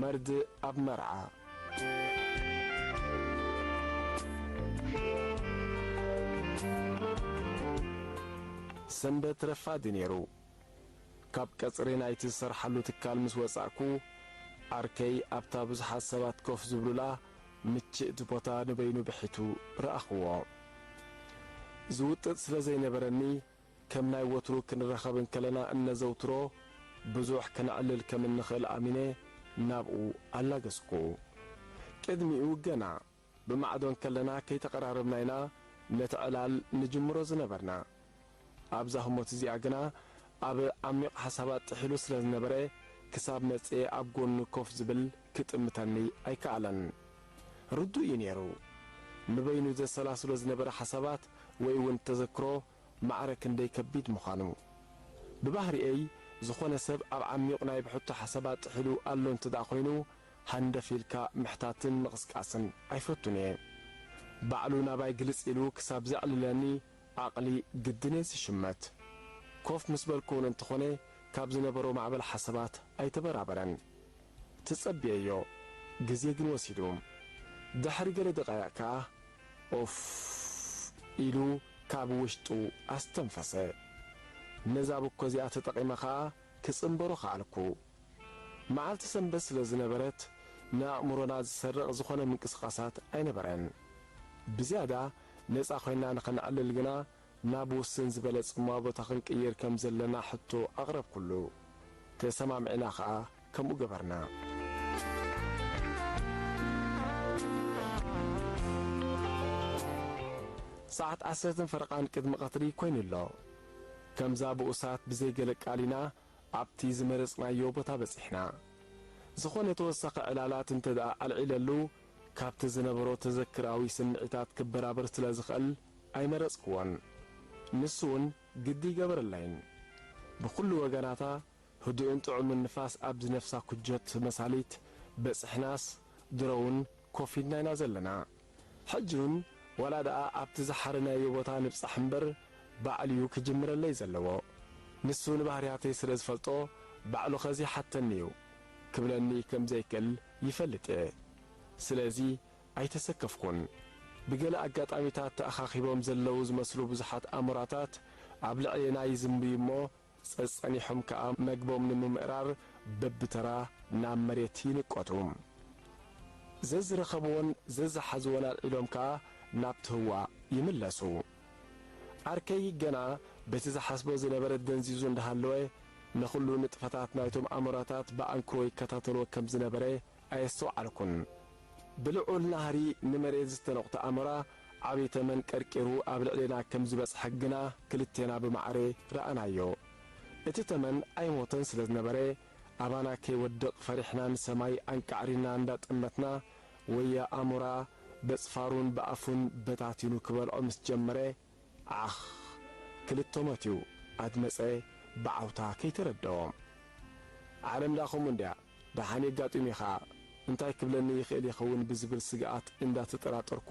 መርድእ ኣብ መርዓ። ሰንበት ረፋዲ ነይሩ። ካብ ቀጽሪ ናይቲ ዝሰርሓሉ ትካል ምስ ወጻእኩ፣ ዓርከይ ኣብታ ብዙሓት ሰባት ኮፍ ዝብሉላ ምችእቲ ቦታ ንበይኑ ብሒቱ ረኣኽዎ። ዝውጥጥ ስለ ዘይነበረኒ፣ ከም ናይ ወትሩ ክንራኸብ እንከለና እነዘውትሮ ብዙሕ ከነዕልል ከም እንኽእል ኣሚነ ናብኡ ኣላገስኩ። ቅድሚኡ ገና ብማዕዶ እንከለና ከይተቐራረብና ኢና ነቲ ዕላል ንጅምሮ ዝነበርና። ኣብዛ ህሞት እዚኣ ግና ኣብ ዓሚቕ ሓሳባት ጥሒሉ ስለ ዝነበረ፣ ክሳብ መጽኤ ኣብ ጎኑ ኮፍ ዝብል ክጥምተኒ ኣይከኣለን። ርዱእ እዩ ነይሩ። ንበይኑ ዘሰላስሎ ዝነበረ ሓሳባት ወይ እውን ተዘክሮ ማዕረ ክንደይ ከቢድ ምዃኑ። ብባህሪኤይ፣ ዝኾነ ሰብ ኣብ ዓሚቕ ናይ ብሕቶ ሓሳባት ጥሒሉ ኣሎ እንተ ደኣ ኮይኑ፣ ሃንደፍ ኢልካ ምሕታትን ምቕስቃስን ኣይፈቱን እየ። ባዕሉ ናባይ ግልጽ ኢሉ ክሳብ ዘዕልለኒ፣ ዓቕሊ ግድን እየ ዝሽመት። ኮፍ ምስ በልኩ እውን እንተኾነ፣ ካብ ዝነበሮ ማዕበል ሓሳባት ኣይተበራበረን። ትጸብየዮ፣ ግዜ ግን ወሲዱ። ድሕሪ ገለ ደቓይቕ ከኣ፣ ኦፍ ኢሉ ካብ ውሽጡ ኣስተንፈሰ። ነዛ ብኮ እዚኣ ተጠቒመ ከኣ ክጽንበሮ ከኣልኩ። መዓልቲ ሰንበት ስለ ዝነበረት፣ ንኣእምሮና ዝሰርቕ ዝኾነ ምንቅስቓሳት ኣይነበረን። ብዝያዳ ነጻ ኮይና ንኸነዕልል ግና፣ ናብ ውስን ዝበለ ጽምዋ ቦታ ክንቅይር ከም ዘለና ሕቶ ኣቕረብኩሉ። ተሰማሚዕና ኸኣ ከምኡ ገበርና። ሰዓት ዓሰርተን ፈረቓን ቅድሚ ቀትሪ ኮይኑ ኣሎ። ከምዛ ብኡሳት ብዘይ ገለ ቃል ኢና ኣብቲ ዝመረጽናዮ ቦታ በጺሕና። ዝኾነ ተወሳኺ ዕላላት እንተ ደኣ ኣልዒለሉ፣ ካብቲ ዝነበሮ ተዘክራዊ ስምዒታት ክበራበር ስለ ዝኽእል ኣይመረጽክዎን። ንሱ እውን ግዲ ኣይገበረላይን። ብኹሉ ወገናታ ህዱእን ጥዑምን ንፋስ ኣብ ዝነፍሳ ኩጆት መሳሊት በጺሕናስ፣ ድሮ እውን ኮፍ ኢልና ኢና ዘለና። ሕጂ እውን ዋላ ደኣ ኣብቲ ዝሓረናዮ ቦታ ንብጻሕ እምበር፣ ባዕሉ እዩ ክጅምረለይ ዘለዎ። ንሱ ንባህርያተይ ስለ ዝፈልጦ፣ ባዕሉ ኸዚ ሓተኒ እዩ ክብለኒ ከም ዘይክእል ይፈልጥ እየ። ስለዚ ኣይተሰከፍኩን። ብገለ ኣጋጣሚታት ተኣኻኺቦም ዘለዉ ዝመስሉ ብዙሓት ኣሞራታት ኣብ ልዕሌና ይዝንብዩ እሞ፣ ጸጸኒሖም ከኣ መግቦም ንምምእራር በብተራ ናብ መሬት ይንቀቱ። ዘዝረኸብዎን ዘዝሓዝዎን ኣልዒሎም ከኣ ናብቲ ህዋ ይምለሱ። ዓርከይ ገና በቲ ዝሓስቦ ዝነበረ ደንዚዙ እንዳሃለወ፣ ንኹሉ ንጥፈታት ናይቶም ኣሞራታት ብኣንክሮ ይከታተልዎ ከም ዝነበረ ኣየስተውዓልኩን። ብልዑል ናህሪ ንመሬት ዝተነቑተ ኣሞራ ዓቢ ተመን ቀርቂሩ ኣብ ልዕሌና ከም ዝበጽሐ ግና ክልቴና ብማዕረ ረኣናዮ። እቲ ተመን ኣይሞተን ስለ ዝነበረ፣ ኣባና ከይወድቕ ፈሪሕና ንሰማይ ኣንቃዕሪና እንዳጠመትና፣ ወያ ኣሞራ በጽፋሩን ብኣፉን በታቲኑ ክበልዖ ምስ ጀመረ፣ ዓኽ! ክልተ ሞት እዩ ኣድመጸ ብዓውታ ከይተረድኦ። ዓለም ደኣ ከምኡ እንድያ፣ ደሓን የጋጥም እዩ ኸኣ፣ እንታይ ክብለኒ ይኽእል ይኸውን ብዝብል ስግኣት እንዳተጠራጠርኩ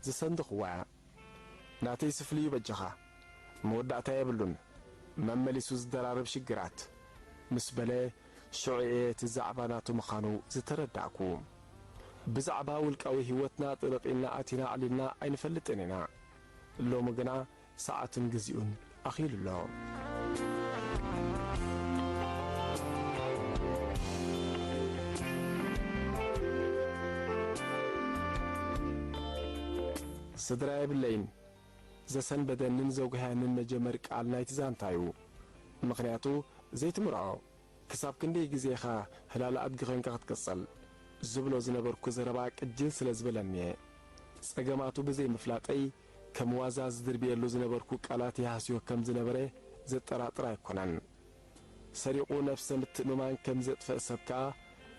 ዝሰንደኹዋ እያ። ናተይሲ ፍልዩ በጃኻ፣ መወዳእታ የብሉን፣ መመሊሱ ዝደራረብ ሽግራት፣ ምስ በለ፣ ሽዑ እየ እቲ ዛዕባ ናቱ ምዃኑ ዝተረዳእኩ። ብዛዕባ ውልቃዊ ህይወትና ጥልቕ ኢልና ኣቲና ኣዕሊልና ኣይንፈልጥን ኢና። ሎሚ ግና ሰዓቱን ግዚኡን ኣኺሉ ኣሎ። ስድራ የብለይን። ዘሰንበደንን ዘጉህያንን መጀመሪ ቃል ናይቲ ዛንታ እዩ። ምኽንያቱ ዘይትምርዖ። ክሳብ ክንደይ ግዜ ኢኻ ህላለ ኣድጊ ኮይንካ ክትቅጽል? ዝብሎ ዝነበርኩ ዘረባ ቅጅል ስለ ዝበለኒ እየ። ጸገማቱ ብዘይምፍላጠይ፣ ከም ዋዛ ዝድርብየሉ ዝነበርኩ ቃላት ይሃስዮ ከም ዝነበረ ዘጠራጥር ኣይኮነን። ሰሪቑ ነብሰ ምትእምማን ከም ዘጥፍእ ሰብ ከኣ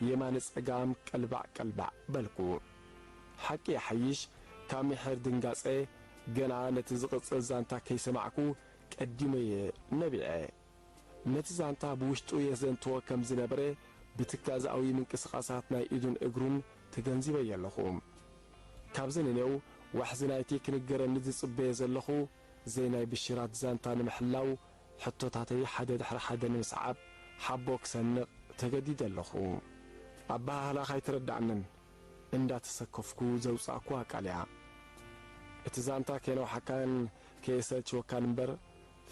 የማነ ጸጋም ቀልባዕ ቀልባዕ በልኩ። ሓቂ ይሓይሽ፣ ካብ ምሒር ድንጋጸ ገና ነቲ ዝቕጽል ዛንታ ከይሰማዕኩ ቀዲመ እየ ነቢዐ። ነቲ ዛንታ ብውሽጡ የዘንትዎ ከም ዝነበረ ብትካዘኣዊ ምንቅስቓሳት ናይ ኢዱን እግሩን ተገንዚበዮ ኣለኹ። ካብዚ ንኔው ዋሕዚ ናይቲ ክንገረኒ ዝጽበዮ ዘለኹ ዘይናይ ብሽራት ዛንታ ንምሕላው ሕቶታተይ ሓደ ድሕሪ ሓደ ንምስዓብ ሓቦ ክሰንቕ ተገዲደ ኣለኹ። ኣበሃህላኻ ኣይተረድኣንን እንዳተሰከፍኩ ዘውጻእኩዋ ቃል እያ። እቲ ዛንታ ከየነውሓካን ከየሰልችወካን እምበር፣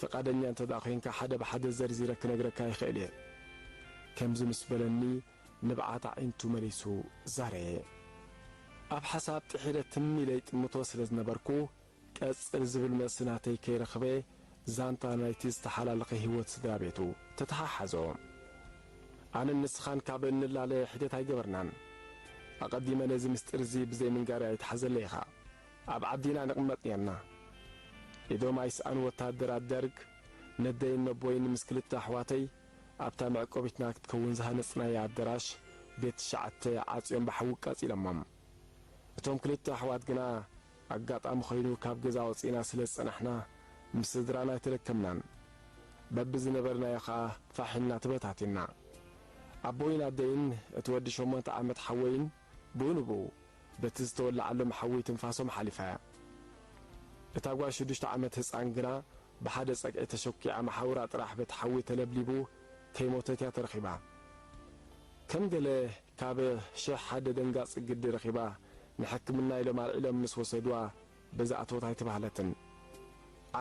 ፍቓደኛ እንተ ደኣ ዄንካ ሓደ ብሓደ ዘርዚረ ክነግረካ ይኽእል እየ። ከምዚ ምስ በለኒ ንብዓት ኣዒንቱ መሊሱ ዛረየ። ኣብ ሓሳብ ጥሒለ ትም ኢለ ይጥምቶ ስለ ዝነበርኩ፣ ቀጽል ዝብል መልሲ ናተይ ከይረኽበ፣ ዛንታ ናይቲ ዝተሓላለኸ ህይወት ስድራ ቤቱ ተተሓሓዞ። ኣነን ንስኻን ካብ እንላለ ሕደት ኣይገበርናን። ኣቐዲመ ነዚ ምስጢር እዚ ብዘይ ምንጋረይ ኣይትሓዘለይ ኢኻ። ኣብ ዓዲና ንቕመጥ ኔርና። ኢዶም ኣይስኣን ወታደራት ደርግ ነደይን ነቦይን ምስ ክልተ ኣሕዋተይ ኣብታ መዕቆቢትና ክትከውን ዝሃነጽናያ ኣደራሽ ቤት ትሽዓተ ዓጽዮም ብሓዊ ኣቃጺሎሞም። እቶም ክልተ ኣሕዋት ግና ኣጋጣሚ ኮይኑ ካብ ገዛ ወጺእና ስለ ዝጸናሕና ምስ ስድራና ኣይተለከምናን። በብዝነበርናዮ ኸኣ ፋሕ ኢልና ተበታቲንና። ኣቦይን ኣደይን እቲ ወዲ ሸሞንተ ዓመት ሓወይን ብኡ ንብኡ በቲ ዝተወልዓሎም ሓዊ ትንፋሶም ሓሊፋ። እታ ጓል ሽዱሽተ ዓመት ህጻን ግና ብሓደ ጸግዒ ተሸኲዓ መሓውራ ጥራሕ በቲ ሓዊ ተለብሊቡ ከይሞተት እያ ተረኺባ። ከም ገለ ካብ ሽሕ ሓደ ደንጋጺ ግዲ ረኺባ ንሕክምና ኢሎም ኣልዒሎም ምስ ወሰድዋ በዛ ኣተወት ኣይተባህለትን።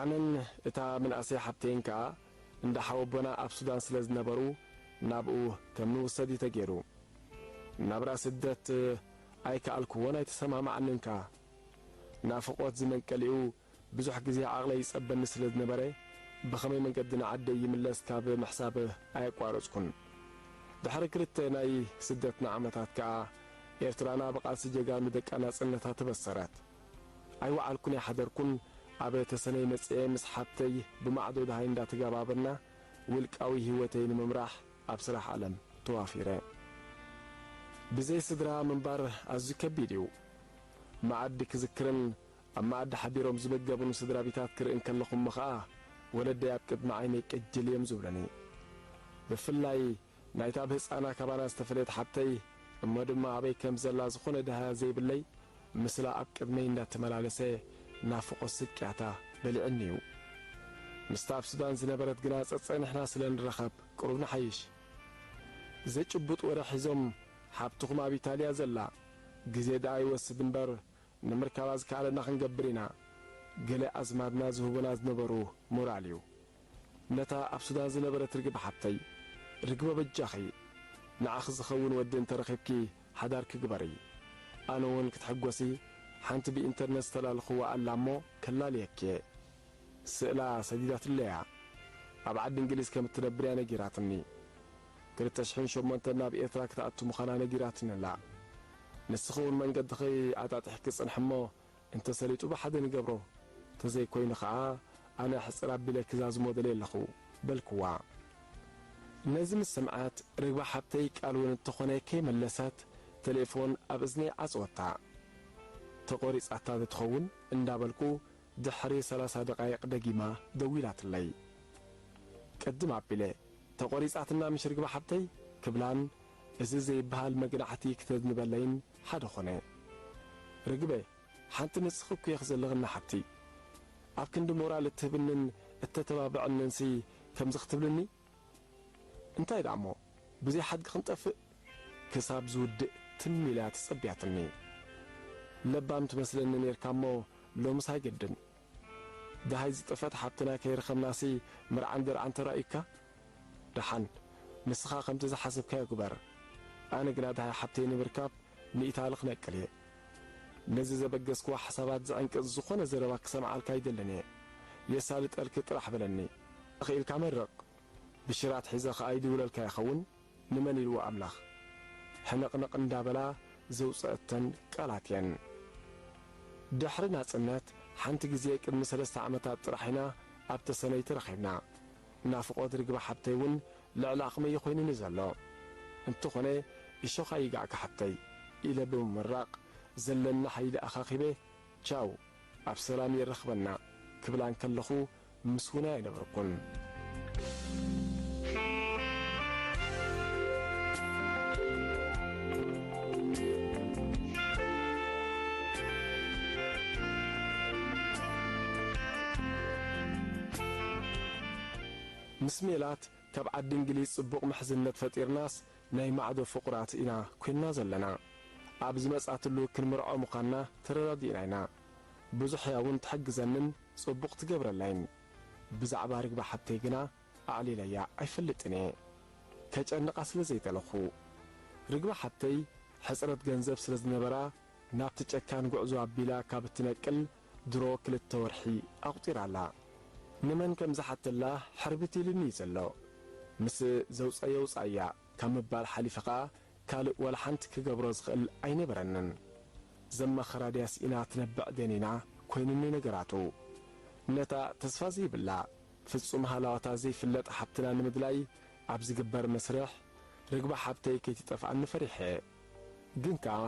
ኣነን እታ ምንእሰይ ሓብተይን ከኣ እንዳ ሓወቦና ኣብ ሱዳን ስለ ዝነበሩ ናብኡ ከም ንውሰድ እዩ ተገይሩ። ናብራ ስደት ኣይከኣልክዎን ኣይተሰማማዓንን ከኣ። ናፍቖት ዝመንቀሊኡ ብዙሕ ግዜ ዓቕለይ ይጸበኒ ስለ ዝነበረ፣ ብኸመይ መንገዲ ንዓደይ ይምለስ ካብ ምሕሳብ ኣየቋረጽኩን። ድሕሪ ክልተ ናይ ስደትና ዓመታት ከኣ፣ ኤርትራና ብቓልሲ ጀጋኑ ደቃ ናጽነታ ተበሰረት። ኣይወዓልኩን ኣይሓደርኩን፣ ኣብ ተሰነይ መጺኤ ምስ ሓብተይ ብማዕዶ ደሃይ እንዳተገባበርና፣ ውልቃዊ ህይወተይ ንምምራሕ ኣብ ስራሕ ዓለም ተዋፊረ። ብዘይ ስድራ ምንባር ኣዝዩ ከቢድ እዩ። መኣዲ ክዝክርን ኣብ መኣዲ ሓቢሮም ዝምገቡን ስድራ ቤታት ክርኢ እንከለኹ እሞ ኸኣ፣ ወለደይ ኣብ ቅድሚ ዓይነይ ቅጅል እዮም ዝብሉኒ። ብፍላይ ናይታ ብህጻና ካባና ዝተፈለየት ሓብተይ፣ እሞ ድማ ኣበይ ከም ዘላ ዝኾነ ደሃያ ዘይብለይ፣ ምስላ ኣብ ቅድመይ እንዳተመላለሰ ናፍቖት ስቅያታ በሊዕኒ እዩ። ምስታ ኣብ ሱዳን ዝነበረት ግና ጸጸኒሕና ስለ ንራኸብ ቅሩብ ንሓይሽ። ዘጭቡጥ ወረ ሒዞም ሓብትኹም ኣብ ኢታልያ ዘላ፣ ግዜ ደኣ ይወስድ እምበር ንምርካባ ዝከኣለና ክንገብር ኢና። ገለ ኣዝማድና ዝህቡና ዝነበሩ ሞራል እዩ። ነታ ኣብ ሱዳን ዝነበረት ርግብ ሓብተይ፣ "ርግበ በጃኺ፣ ንዓኺ ዝኸውን ወዲ እንተ ረኺብኪ ሓዳርኪ ግበሪ። ኣነ እውን ክትሕጎሲ ሓንቲ ብኢንተርነት ዝተላልኽዋ ኣላ እሞ ከላልየኪ እየ" ስእላ ሰዲዳትለይ እያ። ኣብ ዓዲ እንግሊዝ ከም እትነብር እያ ነጊራትኒ። ክልተ ሽሕን ሸሞንተን ናብ ኤርትራ ክትኣቱ ምዃና ነጊራትኒ ኣላ። "ንስኺ እውን መንገድኺ ኣጣጢሕኪ ጽንሒ እሞ፣ እንተሰሊጡ ብሓደ ንገብሮ፣ ተዘይኮይኑ ኸኣ ኣነ ሕጽር ኣቢለ ክዛዝሞ ደልየ ኣለኹ" በልክዋ። ነዚ ምስ ሰምዐት፣ ርግበ ሓብተይ ቃል እውን እንተኾነ ከይመለሰት፣ ተሌፎን ኣብ እዝነይ ዓጸወታ። ተቖሪጻታ ዶ ትኸውን እንዳበልኩ፣ ድሕሪ ሰላሳ ደቓይቕ ደጊማ ደዊላትለይ። ቅድም ኣቢለ፣ "ተቖሪጻትና ምሽ ርግበ ሓብተይ?" ክብላን፣ እዚ ዘይበሃል መግናሕቲ ክተዝንበለይን ሓደ ኾነ። "ርግበ፣ ሓንቲ ንስኺ እኮ ኢኺ ዘለኽኒ ሓብቲ። ኣብ ክንዲ ሞራል እትህብንን እተተባብዕንንሲ ከምዚ ክትብልኒ? እንታይ ደኣ እሞ፣ ብዘይ ሓድጊ ክንጠፍእ?" ክሳብ ዝውድእ ትም ኢላ ተጸብያትኒ። "ለባም ትመስለኒ ኔርካ እሞ፣ ሎምስ ኣይግድን። ደሃይ ዝጠፍአት ሓብትና ከይረኸብናሲ፣ መርዓን ደርዓን ተራእዩካ? ደሓን፣ ንስኻ ከምቲ ዝሓሰብካዮ ግበር። ኣነ ግና ደሃይ ሓብተይ ንምርካብ ንኢታሊ ክነቅል እየ። ነዚ ዘበገስክዎ ሓሳባት ዝዕንቅጽ ዝኾነ ዘረባ ክሰምዓልካ ኣይደልን እየ። የሳልጠልኪ ጥራሕ በለኒ። ተኽኢልካ መርቕ። ብሽራት ሒዘ ኸኣ ይድውለልካ ይኸውን?" ንመን ኢልዎ ኣምላኽ? ሕንቕንቕ እንዳበላ ዘውጸአተን ቃላት እየን። ድሕሪ ናጽነት ሓንቲ ግዜ ቅድሚ ሰለስተ ዓመታት ጥራሕ ኢና ኣብ ተሰነይ ተረኺብና። ናፍቖት ርግበ ሓብተይ እውን ልዕሊ ዓቕመይ ኮይኑኒ ዘሎ። እንተኾነ፣ "እሾኽ ኣይጋዕካ ሓብተይ" ኢለ ብምምራቕ፣ ዘለኒ ሓይሊ ኣኻኺበ፣ "ቻው፣ ኣብ ሰላም የራኽበና" ክብላ እንከለኹ፣ ምስጉን ኣይነበርኩን። ምስ ሜላት ካብ ዓዲ እንግሊዝ ጽቡቕ ምሕዝነት ፈጢርናስ፣ ናይ ማዕዶ ፍቑራት ኢና ኮይንና ዘለና። ኣብ ዝመጻትሉ ክንምርዖ ምዃንና ተረዳዲእና ኢና። ብዙሕ እያ እውን ትሕግዘንን ጽቡቕ ትገብረላይን። ብዛዕባ ርግባ ሓብተይ ግና ኣዕሊለያ ኣይፈልጥን እየ። ከጨንቓ ስለ ዘይደለኹ። ርግባ ሓብተይ ሕጽረት ገንዘብ ስለ ዝነበራ ናብቲ ጨካን ጉዕዞ ኣቢላ ካብ እትነቅል ድሮ ክልተ ወርሒ ኣቑጺራ ኣላ። ንመን ከም ዝሓተላ ሕርብት ኢሉኒ እዩ ዘሎ። ምስ ዘውጻ የውጻያ ካብ ምባል ሓሊፈ ኸኣ ካልእ ዋላ ሓንቲ ክገብሮ ዝኽእል ኣይነበረንን። ዘማኸራ ድያ ስኢና ትነብዕ ደኒና ኮይኑኒ ነገራቱ። ነታ ተስፋ ዘይብላ ፍጹም ሃላዋታ ዘይፍለጥ ሓብትና ንምድላይ ኣብ ዝግበር መስርሕ ርግባ ሓብተይ ከይትጠፍኣኒ ፈሪሐ። ግን ከኣ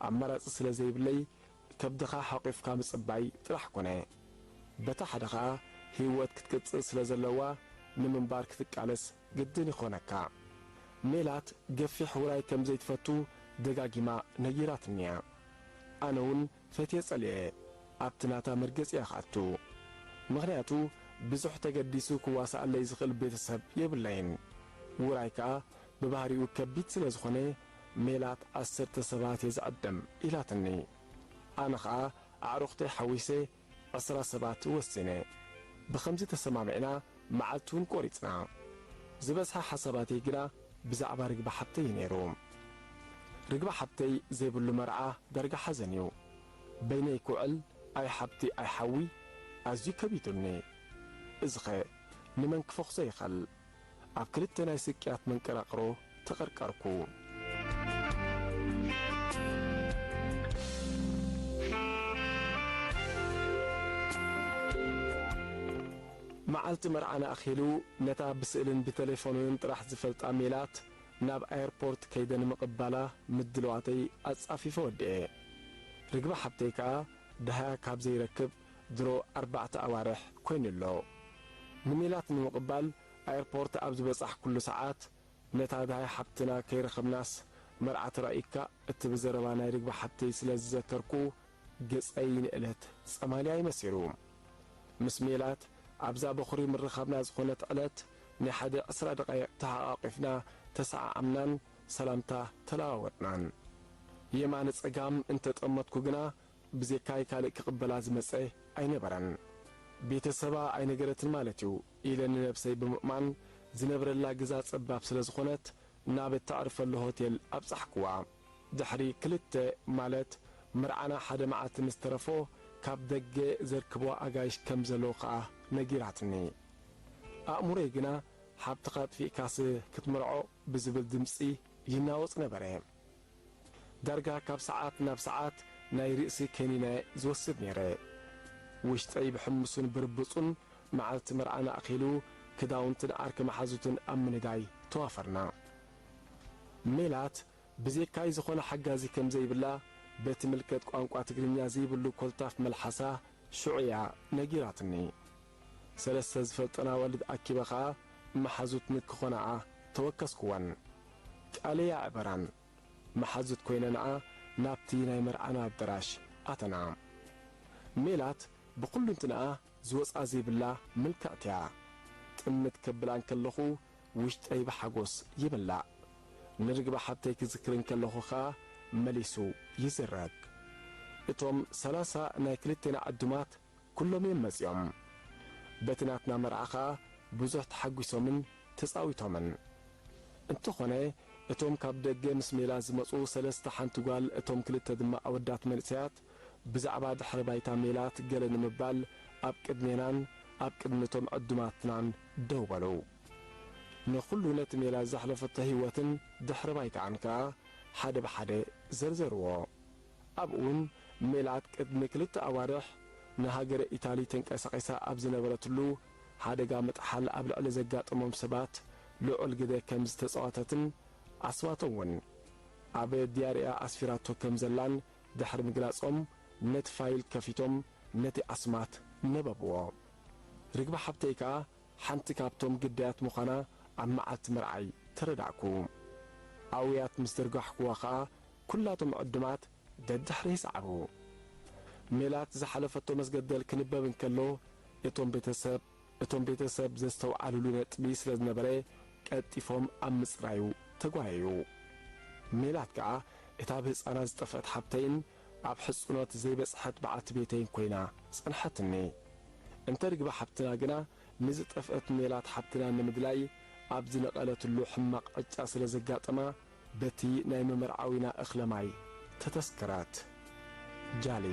ኣማራጺ ስለ ዘይብለይ ከብድኻ ሓቂፍካ ምጽባይ ጥራሕ ኮነ። በታ ሓደ ኸኣ ህይወት ክትቅጽል ስለ ዘለዋ ንምንባር ክትቃለስ ግድን ይኾነካ። ሜላት ገፊሕ ውራይ ከም ዘይትፈቱ ደጋጊማ ነጊራትኒ እያ። ኣነ እውን ፈትየ ጸሊኤ ኣብቲ ናታ መርገጺ እያ ክኣቱ። ምኽንያቱ ብዙሕ ተገዲሱ ክዋስኣለይ ዝኽእል ቤተሰብ የብለይን። ውራይ ከኣ ብባህሪኡ ከቢድ ስለ ዝኾነ ሜላት ዓሰርተ ሰባት እየ ዝዕድም ኢላትኒ። ኣነ ኸኣ ኣዕሩኽተይ ሓዊሰ ዕስራ ሰባት ወሲነ። ብኸምዚ ተሰማሚዕና መዓልቲ እውን ቆሪጽና። ዝበዝሐ ሓሳባተይ ግና ብዛዕባ ርግቢ ሓብተይ እዩ ነይሩ። ርግቢ ሓብተይ ዘይብሉ መርዓ ዳርጋ ሓዘን እዩ። በይነይ ክውዕል ኣይ ሓብቲ ኣይ ሓዊ ኣዝዩ ከቢዱኒ። እዚኸ ንመን ክፈኹሶ ይኸል? ኣብ ክልተ ናይ ስቅያት መንቀራቕሮ ተቐርቀርኩ። መዓልቲ መርዓና ኣኺሉ ነታ ብስእልን ብቴሌፎንን ጥራሕ ዝፈልጣ ሜላት ናብ ኣየርፖርት ከይደ ንምቕባላ ምድልዋተይ ኣጻፊፈ ወዲኤ። ርግቢ ሓብተይ ከኣ ደሃያ ካብ ዘይረክብ ድሮ ኣርባዕተ ኣዋርሕ ኮይኑ ኣሎ። ንሜላት ንምቕባል ኣየርፖርት ኣብ ዝበጻሕኩሉ ሰዓት፣ ነታ ደሃይ ሓብትና ከይረኸብናስ መርዓ ተራእዩካ እትብል ዘረባ ናይ ርግቢ ሓብተይ ስለ ዝዘከርኩ፣ ገጸይ ንእለት ጸማልያ እዩ መሲሉ። ምስ ሜላት ኣብዛ በኹሪ ምርኻብና ዝኾነት ዕለት፣ ናይ ሓደ ዕስራ ደቓይቕ ተሓቋቒፍና ተሰዓዓምናን ሰላምታ ተለዋወጥናን። የማነ ጸጋም እንተጠመትኩ ግና፣ ብዘይካይ ካልእ ክቕበላ ዝመጸ ኣይነበረን። ቤተሰባ ኣይነገረትን ማለት እዩ ኢለ ንነብሰይ ብምእማን፣ ዝነብረላ ገዛ ጸባብ ስለ ዝኾነት፣ ናብ እተዕርፈሉ ሆቴል ኣብጻሕክዋ። ድሕሪ ክልተ፣ ማለት መርዓና ሓደ መዓልቲ ምስ ተረፎ፣ ካብ ደገ ዘርክብዋ ኣጋይሽ ከም ዘለዉ ከኣ ነጊራትኒ። ኣእምሮይ ግና፣ ሓብትኻ ኣጥፊእካስ ክትምርዖ ብዝብል ድምጺ ይናወጽ ነበረ። ዳርጋ ካብ ሰዓት ናብ ሰዓት ናይ ርእሲ ከኒነ ዝወስድ ነይረ። ውሽጠይ ብሕምሱን ብርብጹን መዓልቲ መርዓና ኣኺሉ፣ ክዳውንትን ዓርኪ መሓዙትን ኣብ ምንዳይ ተዋፈርና። ሜላት ብዘይካይ ዝኾነ ሓጋዚ ከም ዘይብላ በቲ ምልከት ቋንቋ ትግርኛ ዘይብሉ ኮልታፍ መልሓሳ ሽዑ እያ ነጊራትኒ። ሰለስተ ዝፈልጠን ኣዋልድ ኣኪበ ኸኣ መሓዙት ንክኾናኣ ተወከስክወን። ቃለይ ኣዕበራን። መሓዙት ኮይነንኣ ናብቲ ናይ መርዓና ኣደራሽ ኣተና። ሜላት ብኹሉንትንኣ ዝወጻ ዘይብላ ምልክዕቲ እያ። ጥምት ከብላ እንከለኹ ውሽጠይ ብሓጎስ ይምላእ። ንርግቢ ሓብተይ ክዝክር እንከለኹ ኸኣ መሊሱ ይዝረግ። እቶም ሰላሳ ናይ ክልቴና ዕዱማት ኩሎም እዮም መጺኦም። በቲ ናትና መርዓ ኸኣ ብዙሕ ተሓጒሶምን ተጻዊቶምን። እንተኾነ፣ እቶም ካብ ደገ ምስ ሜላት ዝመጹ ሰለስተ ሓንቲ ጓል፣ እቶም ክልተ ድማ ኣወዳት መንእሰያት፣ ብዛዕባ ድሕረ ባይታ ሜላት ገለ ንምባል ኣብ ቅድሜናን ኣብ ቅድሚ እቶም ዕዱማትናን ደው በሉ። ንኹሉ ነቲ ሜላት ዘሕለፈቶ ህይወትን ድሕረ ባይታኣን ከኣ ሓደ ብሓደ ዘርዘርዎ። ኣብኡውን ሜላት ቅድሚ ክልተ ኣዋርሕ ንሃገረ ኢታሊ ተንቀሳቒሳ ኣብ ዝነበረትሉ፣ ሓደጋ ምጥሓል ኣብ ልዕሊ ዘጋጠሞም ሰባት ልዑል ግደ ከም ዝተጻወተትን ኣስማቶም እውን ኣብ ድያሪኣ ኣስፊራቶ ከም ዘላን ድሕሪ ምግላጾም፣ ነቲ ፋይል ከፊቶም ነቲ ኣስማት ነበብዎ። ርግቢ ሓብተይ ከኣ ሓንቲ ካብቶም ግዳያት ምዃና ኣብ መዓልቲ መርዓይ ተረዳእኩ። ኣውያት ምስ ዘርጋሕኩዋ ኸኣ፣ ኩላቶም ዕዱማት ደድሕሪ ይስዓቡ። ሜላት ዝሓለፈቶ መስገደል ክንበብ እንከሎ፣ እቶም ቤተሰብ፣ እቶም ቤተሰብ ዘስተውዓልሉ ነጥቢ ስለ ዝነበረ፣ ቀልጢፎም ኣብ ምጽራዩ ተጓየዩ። ሜላት ከኣ እታ ብህጻና ዝጠፍአት ሓብተይን ኣብ ሕጽኖት ዘይበጽሐት በዓልቲ ቤተይን ኮይና ጸንሐትኒ። እንተ ርግበ ሓብትና ግና ንዝጠፍአት ሜላት ሓብትና ንምድላይ ኣብ ዝነቐለትሉ ሕማቕ ዕጫ ስለ ዘጋጠማ በቲ ናይ መመርዓዊና እኽለ ማይ ተተስከራት። ጃሊ።